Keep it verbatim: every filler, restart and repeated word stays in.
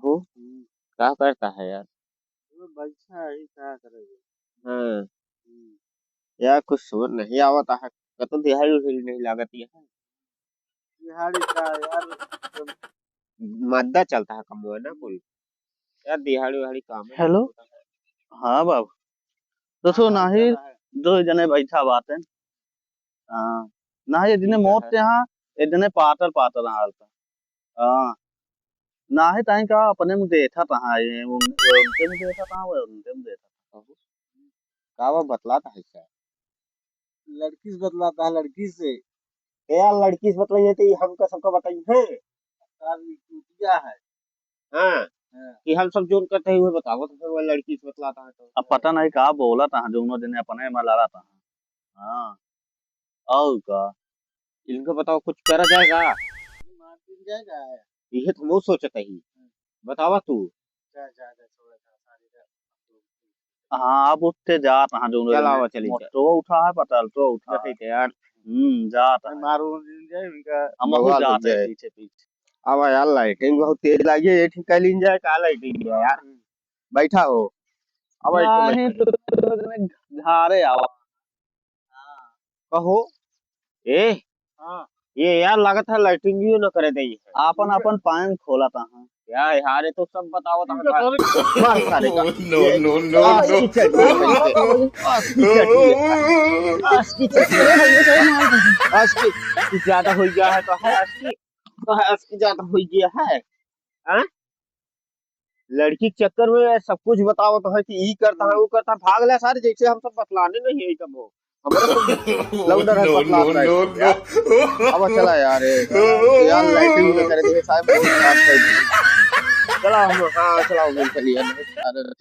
हो? हम्म। का करता है यार? वो बैठा है, का करेगा? हाँ। हम्म। यार, कुछ समझ नहीं आवता है। कतो दिहाड़ी उहाड़ी नहीं लागत है। दिहाड़ी का यार, मादा चलता है कमवा ना कुल। यार, दिहाड़ी उहाड़ी काम है। हेलो? हाँ बाबू। दोस्तों, हाँ, नाहीं, चला है। दो जने बैठा बात है। हाँ, नाहीं, ये जने ठीक है। मोट ते हाँ, ये जने पातर पातर हाल था। हाँ, नाहीं, ताई का अपने में देखा था, हाँ, ये उन-, वो उनके में देखा था, वो उनके में देखा था। का वो बतलाता है क्या? लड़की से बतलाता है, लड़की से। ए यार, लड़की से बतलाई है तो ये हमका सबका बताई है। यार, ये चूतिया है। हाँ, हाँ। कि हम सब जोन करते हैं, वो बतावत है, वो लड़की से बतलाता है तो। अब पता नहीं का बोला था, दोनों जने अपने में लड़ा था। हाँ, और का? इनका बताओ, कुछ करा जाएगा? मार पीट जाएगा। इहे तो हम सोचत ही। बतावा तू। जा, जा, जा, छोड़ा, जा, सारी जा। हाँ, अब उठते जात हाँ, जो चलावा, चली जा। मोटो उठा है, पतल तो उठा है। देखते यार। हम्म, जात है। मारो दिन जाए इनका। हम बवाल जात हो है जाए। पीछे, पीछे। अब यार, lighting बहुत तेज लगी है, ये ठीक कर लीन जाए, का lighting है यार? हम्म। बैठा हो। अब ऐसे नहीं, बैठा तो, तो, तो झारे आवा। कहो, ए, हाँ। ये यार लागत है lighting भी न करे दे है। आपन, आपन पायन खोला ता हाँ। क्या यार, ये तो सब बताओ ता इनका हाँ। सारे मार सारे का। No, no, no, आज no। की चटनी है, आज की चटनी है, आज की चटनी है। आज की, कुछ ज्यादा हो गया है तो है आज की, तो है आज की ज्यादा हो गया है। हाँ? लड़की के चक्कर में सब कुछ बतावत है कि ई करता है, वो करता है, भाग ले सारे, जैसे हम सब बतलाने नहीं है कबो। हमारा तो लौंडर है, no, बतलात no, नहीं no, है यार। No। अब चला यार, ए, यार lighting भी करे दे, साहब बहुत खराब कर दिए। चला हम, हाँ, चला हम चलिए, अरे।